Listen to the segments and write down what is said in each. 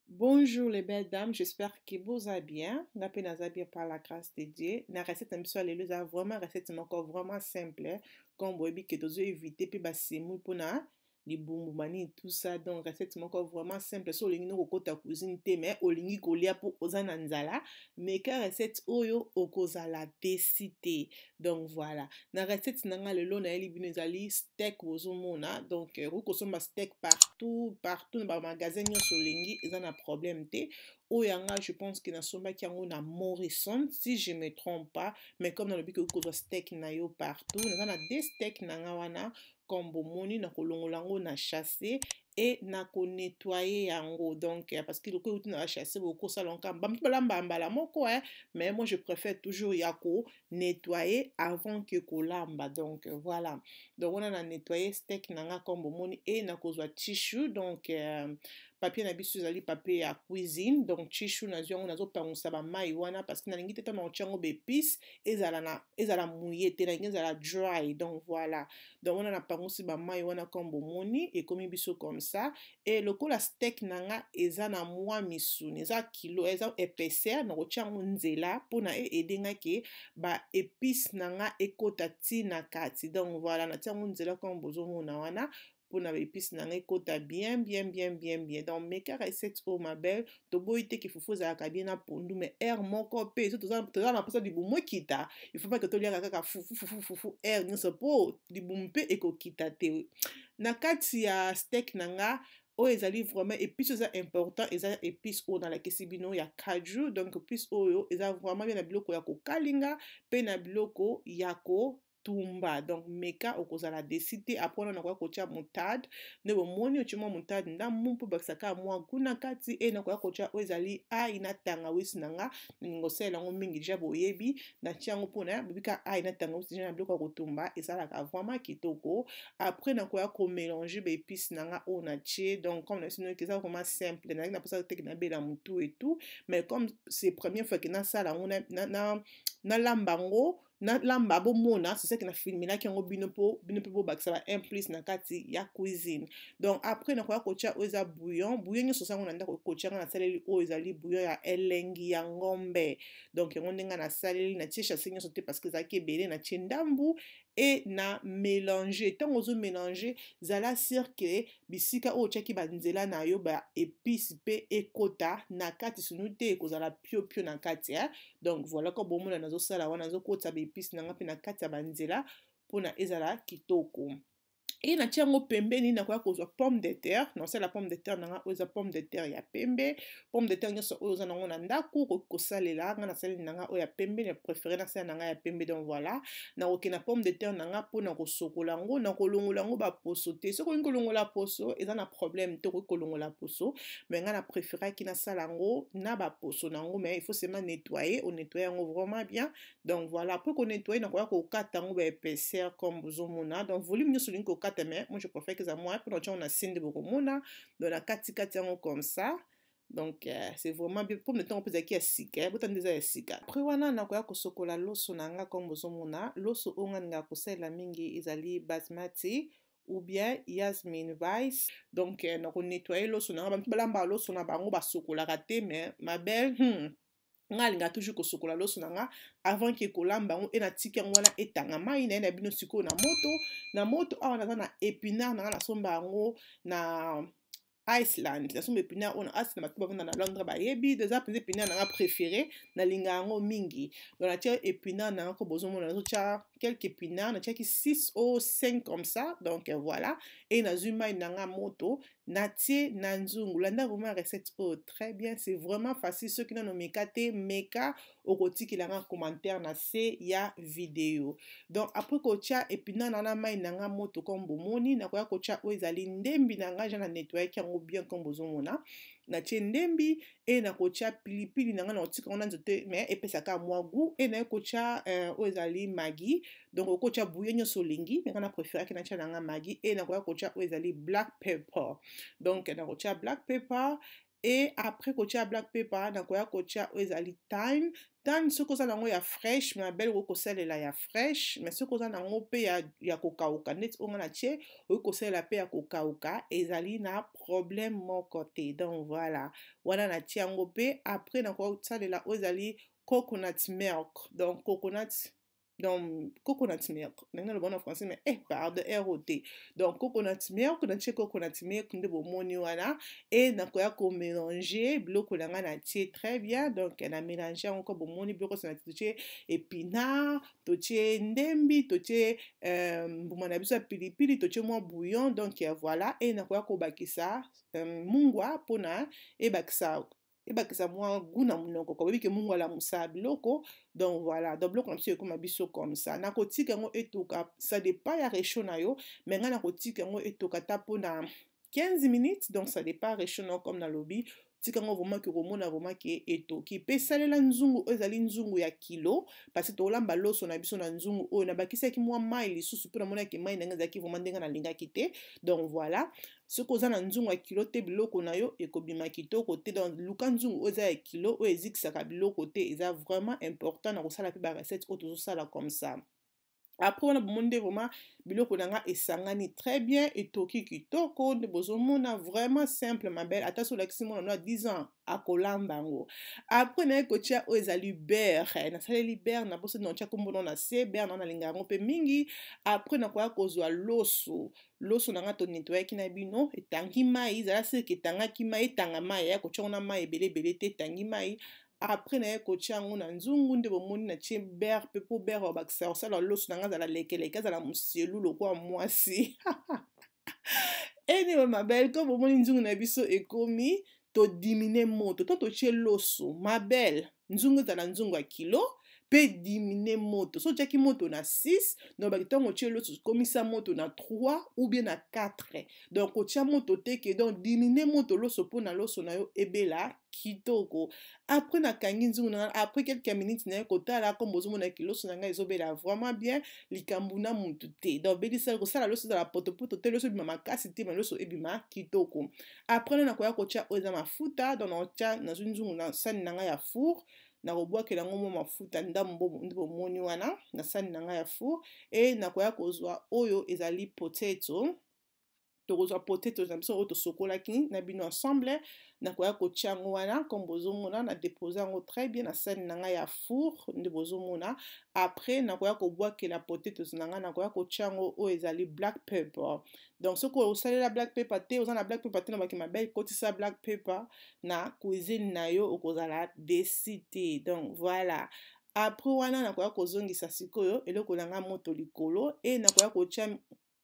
Bonjour les belles dames, j'espère que vous allez bien. Nga pe naza bien par la grâce de Dieu. Na recette na biso ya lelo eza vraiment recette moko vraiment simple. Comme boyebi que tozo éviter pe ba semoule pona libumbu banini tout ça. Donc recette moko vraiment simple. So olingi no kokota cuisine te mais olingi kolia po oza na nzala, meka recette oyo okozala desi te. Donc voilà, na recette na nga lelo nayeli bino ezali steak bozomona. Donc okoki kosomba steak partout partout na ba magasin nyonso olingi, eza na problème te. Oyo ya nga je pense que nasombaki yango na Morrison si je me trompe pas, mais comme nalobi ke okoki kozwa steak na yo partout, naza na deux steak na nga wana comme bomoni, na kolongola yango na chasse et na konettoyer yango. Donc parce que lokola euti na chasse bokosala yango kaka bamosusu balamba mbala moko, hein, mais moi je préfère toujours ya ko nettoyer avant que kolamba. Donc voilà, donc wana na nettoyer steak na nga comme bomoni et na kozwa tissue. Donc papier na biso ezali papier ya cuisine. Donc tissue nazwi yango, nazopangusa ba mai wana parce que nalingi te ntango nakotia yango ba épices ezala na ezala mouillé te, nalingi ezala dry. Donc voilà, donc wana napangusi ba mai wana comme bomoni, ekomi biso comme ça. Et lokola steak na nga eza na mwa misuni, eza kilo, eza épaisseur, nakotia yango nzela mpona e aider nga ke ba épices na nga ekota ti na kati. Donc voilà, natia yango nzela comme bozomona wana mpona ba épices na nga ekota bien bien bien bien bien. Donc meka recette oyo ma belle. Toboyi te ke fufu ezalaka bien na pondu, mais heure moko mpe so toza na mposa libumu ekita, il faut pas ke toliaka kaka fufu fufu fufu heure nyonso mpo libumu mpe ekokita te. Na kati ya steak na nga oyo ezali vraiment épice eza important, eza épice oyo nalakisi bino ya cajou. Donc épice oyo eza vraiment bien na biloko ya kokalinga mpe na biloko ya ko tumba. Donc meka, okozala desi te. Après wana nakoya kotia moutarde nde bomoni, otie mwa moutarde ndambu mpo bakisaka mwa goût na kati. E nakoya kotia oyo ezali ail na tangawisi na nga, nalingi kosalela yango mingi, deja boyebi, natia yango mpona bobika ail na tangawisi deja na biloko ya kotumba esalaka vraiment kitoko. Après nakoya komélanger ba épices na nga oyo natie. Donc comme nayebisi bino, eza vraiment simple, nazalaki na mposa te ke nabela motu et tout, mais comme c'est première fois ke nasala yango, nalamba yango, nalamba bomona, c'est ça que nafilmelaki yango bino mpo bino mpe bobakisa ba un plus na kati ya cuisine. Donc après nakoya kotia oyo eza bouillon. Bouillon nyonso osango na ndako kotia, nga nasaleli oyo ezali bouillon ya elengi ya ngombe. Donc yango ndenge nasaleli, natie sachet nyonso te parce que ezalaki ebele, natie ndambu e na mélange. Ntango ozomélange, zala sûr ke bisika oyo otiaki banzela na yo, ba épices mpe ekota na kati, sinon te ekozala piopio na kati, eh? Donc voilà, ko bomona nazosala wana, nazokotisa ba épices na nga mpe na kati ya banzela mpona ezala kitoko. E natia yango pembeni. Nakoya kozwa pomme de terre, nasala pomme de terre na nga oyo eza pomme de terre ya pembe. Pomme de terre nyonso oyo oza nango na ndako okoki kosalela. Nga nasaleli na nga oyo ya pembe, na préféré nasala na nga ya pembe. Donc voilà, nakokende na pomme de terre na nga mpona kosokola yango, na kolongola yango baposo te. Soki olingi kolongola poso, eza na problème te, okoki kolongola poso, mais nga na préféraki nasala yango na baposo na yango. Mais il faut seulement nettoyer, onettoyer yango vraiment bien. Donc voilà, après konettoyer, nakoya kokata yango ba épaisseur comme bozomona. Donc volume nyonso olingi kokata, mais moi je préfère que eza mwa mpona otia yango na se nde bokomona. Donc na katikati yango comme ça. Donc c'est vraiment bien. Pomme de terre mpe ezalaki ya sika, bota nde eza ya sika. Après wana nakoya kosokola loso na nga comme bozomona. Loso oyo nga ningaka kosalela mingi ezali basmati ou bien jasmine rice. Donc nakonettoyer loso na nga. Bato balambaka loso na bango basokolaka te, mais ma belle, nga alingaka toujours kosokola loso na nga avant ke kolamba yango. E natiki yango wana etanga mai na ye na bino. Sikoyo na moto, na moto awa naza na épinard na nga, nasomba yango na Iceland. Nasomba épinard oyo na Iceland, bato bavanda na Londres bayebi, eza mpenza épinard na nga préféré, nalinga yango mingi. Donc natia épinard na nga ko bozomona, nazotia quelques épinards, natiaki 6 ou 5 comme ça. Donc voilà, e nazwi mai na nga moto, natie na nzungu. Landa vraiment recette oyo très bien, c'est vraiment facile. Soki nano meka te, meka, okotikela nga commentaire na se ya video. Donc après kotia épinard na na mai na nga moto comme bomoni, nakoya kotia oyo ezali ndembi na nga, ja na nettoyaki yango bien comme bozomona. Natie ndembi e nakotia pilipili na nga, na kotika yango na nzoto, mais epesaka mwa goût. E naye kotia oyo ezali Maggi. Donc okotia bouillon nyonso olingi, mais nga na préféraki natia na nga Maggi. E nakoya kotia oyo ezali black pepper. Donc nakotia black pepper. Et après kotia black pepper, nakoya kotia oyo ezali thyme. Thyme, soki oza nango ya fresh, ma belle, okoki kosalela ya fresh, mais soki oza nango mpe ya kokauka neti oyo nga na tie, okoki kosalela mpe ya kokauka, ezali na problème moko te. Donc voilà, wana natie yango mpe. Après nakoki kosalela oyo ezali coconut milk, donc coconut, donc coconut milk, ndenge naloba na français, mais pardon, rot. Donc coconut milk, natie coconut milk nde bomoni wana. E nakoya komélanger biloko na ngai, natie très bien. Donc na mélange yango ko bomoni biloko na totie épinard, totie ndembi, totie mbuma na biso ya pilipili, totie mwa bouillon. Donc voilà, e nakoya kobakisa mungwa mpona ebakisa mwa goût na monoko. Ko boyebi ke mungwa alamusa biloko. Donc voilà, donc biloko na biso ekóma biso comme ça. Nakotika yango etoka, ça dépend ya réchaud na yo, mais ngai nakotika yango etoka ata mpona 15 minutes. Donc ça dépend réchaud na yo. Comme nalobi, tika yango vraiment ke komona vraiment ke etoki. Mpe salela nzungu oyo ezali nzungu ya kilo, parce que tolamba loso na biso na nzungu oyo. Nabakisaki mwa mai lisusu mpo namonaki mai ndenge ezalaki vraiment ndenge nalingaki te. Donc voilà, soki oza na nzungu ya kilo te, biloko na yo ekobima kitoko te. Donc luka nzungu oyo eza ya kilo, oyo ezikisaka biloko te. Eza vraiment important na kosala mpe barecette oyo tozosala comme ça. Après wana, bomoni nde vraiment biloko na nga esangani très bien, etoki kitoko nde bozomona. Vraiment simple, ma belle. Ata so olakisi mwana no ya 10 ans, akolamba yango. Après naye kotia oyo ezali beurre. Nasaleli beurre na boso, natia kombo na se beurre na nalinga yango mpe mingi. Après nakoya kozwa loso. Loso na nga tonettoyaki na bino, etangi mai, ezala seke etangaki mai, etanga mai ya kotia ngo na mai ebele ebele te, etangi mai. Après naye kotia yango na nzungu nde bomoni. Natie beurre mpe mpo beurre obakisa kosala loso na nga azala lekeleke, azala moselu lokwa mwasi. Anyway, ma belle, comme bomoni nzungu na biso ekomi, todiminuer moto to totie loso. Ma belle, nzungu ezala nzungu ya kilo mpe diminuer moto. So otiaki moto na 6, donc baki ntango otie loso, komisa moto na 3 ou bien na 4. Donc kotia moto te ke, donc diminuer moto loso mpona loso na yo ebela kitoko. Après nakangi nzungu na ngai. Après quelques minutes naye kotala, comme bozomonaki, loso na ngai ezobela vraiment bien, likambo na mutu te. Donc belisa kosala loso ezala potopoto te, loso ebima makasi te, ma loso ebima kitoko. Après na nakoya kotia oyo eza mafuta. Donc nakotia, nazwi nzungu na sani na ngai ya four, nakobwakela yango mwa mafuta ndambo nde bomoni wana na sani na ngai ya four. E nakoya kozwa oyo ezali potato. Tokozwa potato na biso oyo tosokolaki na bino ensemble. Nakoya kotia yango wana comme bozomona. Na dépose yango très bien na sani na ngai ya four nde bozomona. Après nakoya kobwakela potatoes na ngai, nakoya kotia yango oyo ezali black pepper. Donc soki osalela black pepper te, oza na black pepper te, na baki mabe, kotisa black pepper na cuisine na yo, okozala déçu te. Donc voilà, après wana nakoya kozongisa sikoyo eloko na ngai moto likolo e nakoya kotia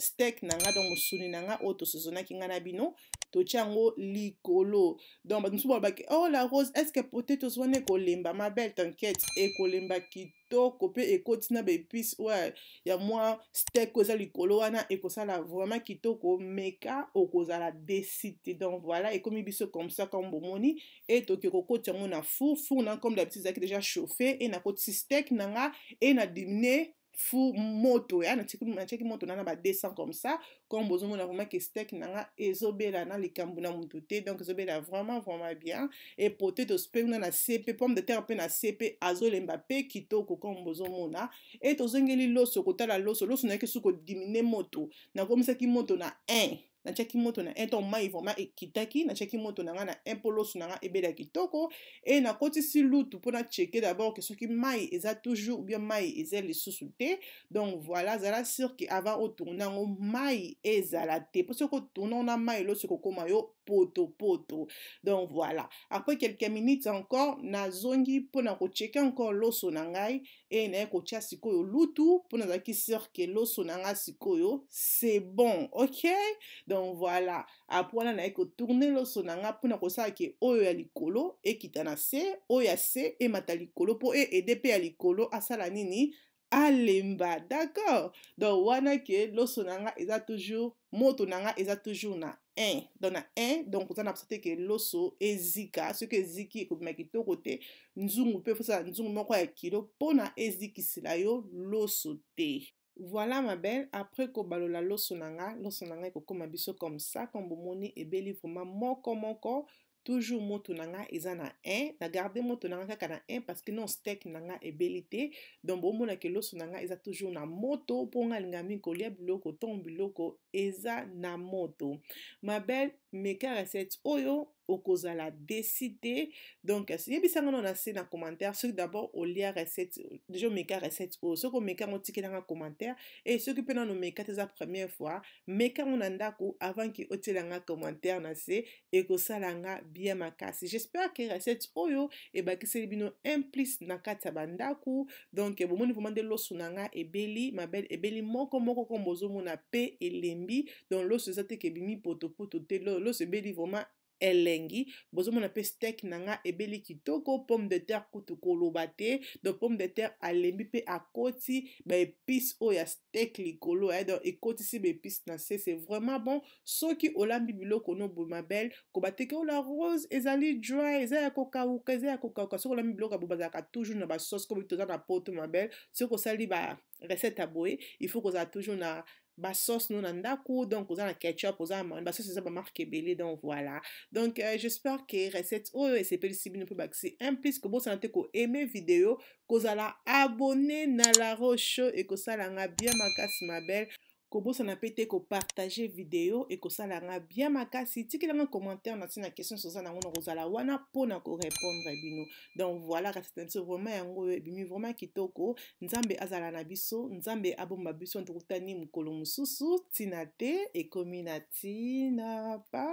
steak na nga, donc mosuni na nga oyo tosezonaki nga na bino, totia yango likolo. Donc bato mosusu balobaki: "Oh la Rose, est ce que potatoes wana ekolemba?" Ma belle, t'inquiète, ekolemba kitoko mpe ekoti na baépice oyo ya mwa steak oyo eza likolo wana, ekosala vraiment kitoko. Meka, okozala déçu te. Donc voilà, ekomi biso comme ça comme bomoni. E toke kokoti yango na four. Four na, comme d'habitude, ezalaki déjà chauffé. E nakotisi steak na nga e na diminuer four moto ya natiaki moto na ba 200 comme ça. Comme bozomona vraiment ke steak na nga ezobela na likambo na motu te. Donc ezobela vraiment vraiment bien. E potatoes mpe kuna na se, mpe pomme de terre mpe na se mpe azolemba mpe kitoko comme bozomona. E tozongeli loso kotala loso. Loso nayaki soki kodiminuer moto, nakomisaki moto na 1, natiaki moto na 1 to mai vraiment ekitaki. Natiaki moto na ngai na 1 mpo loso na ngai ebela kitoko. E nakotisi lutu mpo nachecker d'abord ke soki mai eza toujours bien, mai eza lisusu te. Donc voilà, zala sûr ke avant otourner yango, mai ezala te, mpo soki otourner na mai, loso ekokóma yo potopoto. Donc voilà, après quelques minutes encore, nazongi mpona kochecker encore loso na ngai. E naye kotia sikoyo lutu mpo nazalaki sûr ke loso na ngai sikoyo c'est bon, ok. Donc voilà, après wana naye kotourner loso na ngai mpona kosala ke oyo ya likolo ekita na se, oyo ya se emata likolo, mpo e aider mpe ya likolo asala nini, alemba. D'accord, donc wana ke loso na nga eza toujours, moto na nga eza toujours na 1, donc na 1. Donc oza na posa te ke loso ezika. Soki eziki, ekobima kitoko te. Nzungu mpe fosala nzungu moko ya kilo mpona ezikisela yo loso te. Voilà, ma belle, après kobalola loso na nga, loso na nga ekokóma biso comme ça comme bomoni, ebeli vraiment moko moko. Toujours moto na nga eza na 1, na garde moto na nga kaka na 1 parce que non steak na nga ebeli te. Donc bomona ke loso na nga eza toujours na moto mpo nga alinga mingi kolia biloko ntongo biloko eza na moto. Ma belle, meka recette oyo, okozala desi te. Donc yebisa nga na se na commentaire soki d'abord olia recette déjà, omeka recette oyo. Soki omeka yango, otikela nga commentaire. E soki mpe nano omeka te, eza première fois, meka yango na ndako avant ke otiela nga commentaire na se, ekosala nga bien makasi. J'espère que recette oyo ebakiseli bino un plus na kati ya bandako. Donc bomoni vraiment nde loso na nga ebeli, ma belle, ebeli moko moko comme bozomona mpe elembi. Donc loso eza te ke ebimi potopoto te, loso ebeli vraiment elengi. Bozomona mpe steak na nga ebeli kitoko. Pomme de terre kutu koloba te. Donc pomme de terre alembi mpe akoti baépice oyo ya steak likolo, eh, donc ekotisi baépice na se, c'est vraiment bon. Soki olambi biloko no boye, ma belle, kobateke ola rose ezali dry, eza ya kokauka, eza ya kokauka. Soki olambi biloko ya boye, bazalaka toujours na basauce. Komi toza na poto, ma belle, soki osali ba recette ya boye, il faut kozala toujours na basauce no na ndako. Donc oza na ketchup, oza na basauce, eza bamarque ebele. Donc voilà. Donc j'espère que recette oyo esepelisi bino mpe bakisi un plus. Kobosana te koaime video, kozala abonné na La Rose Show, ekosala nga bien makasi, ma belle. Kobosana mpe te kopartage video, ekosala nga bien makasi. Tikelanga commentaire na ntina question soza nango, na kozala wana mpona korépondre bino. Donc voilà, recette na biso vraiment yango oyo ebimi vraiment kitoko. Nzambe azala na biso, Nzambe abomba biso. Tokutani mokolo mosusu. Ntina te ekomi na ntina. Bye.